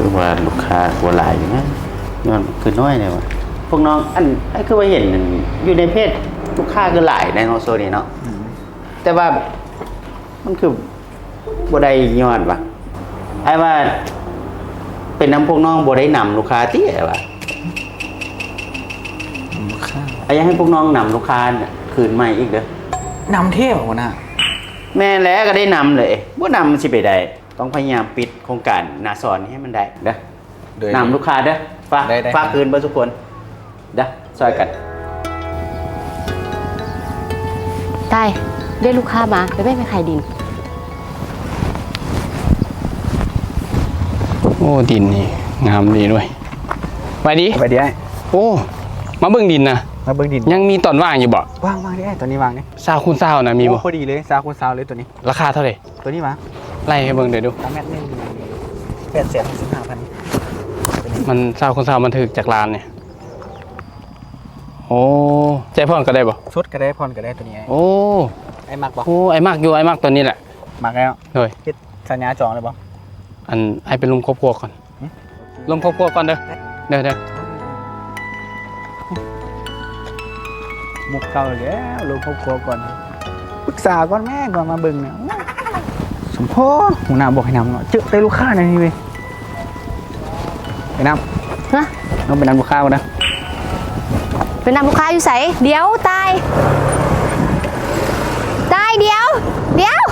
ຄືວ່າລູກຄ້າກໍຫຼາຍຢູ່ນະ ຍ້ອນຄືນ້ອຍແດ່ວະ. ພວກນ້ອງ ອັນ ອ້າຍຄືວ່າເຫັນຢູ່ໃນເພຈ ລູກຄ້າຄືຫຼາຍໃນເນາະ ໂຊນີ້ເນາະ. ອືມ ແຕ່ວ່າມັນຄືບໍ່ໄດ້ຍອດວະ. ອ້າຍວ່າເປັນນຳພວກນ້ອງບໍ່ໄດ້ນຳລູກຄ້າຕິ ອ້າຍວ່າ. ລູກຄ້າ ອ້າຍຢາກໃຫ້ພວກນ້ອງນຳລູກຄ້າຄືນໃໝ່ອີກເດີ. ນຳແທ້ບໍ່ຫົວໜ້າ? ແມ່ນແຫຼະ ກໍໄດ້ນຳເລີຍ ບໍ່ນຳມັນຊິໄປໄດ້. ຕ້ອງພະຍາຍາມປິດໂຄງການໜ້າສອນນີ້ໃຫ້ມັນໄດ້ເດີ. ໂດຍ ນຳລູກຄ້າເດີ. ຝາກ ໄດ້ໆ ຝາກຄືນເບິດທຸກຄົນເດີ ຊ່ອຍກັນ. ຕາຍ ໄດ້ລູກຄ້າມາ ໄປແມ່ນໄປຂາຍດິນ. ໂອ້ ດິນນີ້ງາມດີດ້ວຍ. ສະບາຍດີ. ສະບາຍດີອ້າຍ. ໂອ້ ມາເບິ່ງດິນນະ. ມາເບິ່ງດິນ. ຍັງມີຕອນວ່າງຢູ່ບໍ່? ວ່າງໆເດ້ອ້າຍ ຕອນນີ້ວ່າງເດ້. ຊາວຄູນຊາວນະ ມີບໍ່? ໂອ້ ພໍດີເລີຍ ຊາວຄູນຊາວເລີຍໂຕນີ້. ລາຄາເທົ່າໃດ? ໂຕນີ້ຫວາ? ໄລ່ໃຫ້ເບິ່ງເດີດູ. ຕາແມັດໜຶ່ງ ແປດແສນຫົກສິບຫ້າພັນ. ມັນຊາວຄູນຊາວ ມັນຖືກຈັກລ້ານນີ້? ໂອ້ ຈ່າຍຜ່ອນກໍໄດ້ບໍ່? ສົດກໍໄດ້ ຜ່ອນກໍໄດ້ໂຕນີ້. ໂອ້ ອ້າຍມັກບໍ່? ໂອ້ ອ້າຍມັກຢູ່ ອ້າຍມັກໂຕນີ້ແຫຼະ. ມັກແລ້ວ. ໂດຍ. ເຮັດສັນຍາຈອງແລ້ວບໍ່? ອັນ ອ້າຍໄປລົມຄອບຄົວກ່ອນ. ຫຶ? ລົມຄອບຄົວກ່ອນເດີ. ເດີ ເດີ. ມຸກເກົ່າອີກແລ້ວ ລົມຄອບຄົວກ່ອນ. ປຶກສາກ່ອນແມ້ ກ່ອນມາເບິ່ງນະ. ສົມພໍ ຫົວໜ້າບອກໃຫ້ນຳເນາະ ເຈີແຕ່ລູກຄ້າໃນນີ້ເວີຍ. ໄປນຳ. ຮະ? ນ້ອງໄປນຳລູກຄ້າກ່ອນເດີ. ໄປນຳລູກຄ້າຢູ່ໃສ? ດຽວ ຕາຍ ຕາຍ ດຽວ ດຽວ.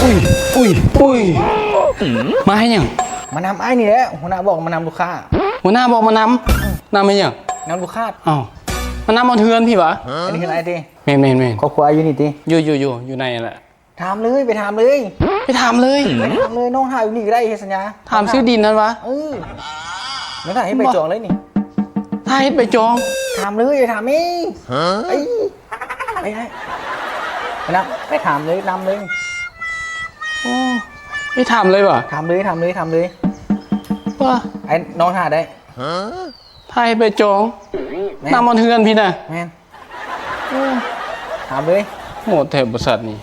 ອຸ້ຍ ອຸ້ຍ ອຸ້ຍ ມາເຮັດຫຍັງ? ມານຳອ້າຍນີ້ແຫຼະ ຫົວໜ້າບອກມານຳລູກຄ້າ. ຫົວໜ້າບອກມານຳ? ນຳເຮັດຫຍັງ? ນຳລູກຄ້າ. ອ້າວ ມານຳຮອດເຮືອນພີ້ຫວາ? ອັນນີ້ເຮືອນອ້າຍຕິ? ແມ່ນໆໆ. ຄອບຄົວອ້າຍຢູ່ນີ້ຕິ? ຢູ່ໆໆ ຢູ່ໃນຫັ້ນແຫຼະ. ຖາມເລີຍ ໄປຖາມເລີຍ ໄປຖາມເລີຍ ໄປຖາມເລີຍ. ນ້ອງຖ້າຢູ່ນີ້ກໍໄດ້ ເຮັດສັນຍາ. ຖາມຊື້ດິນຫັ້ນຫວາ? ເອີ ນ້ອງຖ້າເຮັດໃບຈອງເລີຍນີ້. ຖ້າເຮັດໃບຈອງ? ຖາມເລີຍ ໄປຖາມເອງ. ໄປ ໄປ ໄປນຳ ໄປຖາມເລີຍ ນຳເລີຍ. ໂອ້ ໄປຖາມເລີຍຫວາ? ຖາມເລີຍ ຖາມເລີຍ ຖາມເລີຍ. ວ່າ ໄອ້ນ້ອງຖ້າໄດ້. ຖ້າເຮັດໃບຈອງ? ແມ່ນ ນຳຮອດເຮືອນພີ້ນະ. ແມ່ນ. ໂອ້ ຖາມເລີຍ. ໂຫດແທ້ບໍລິສັດນີ້.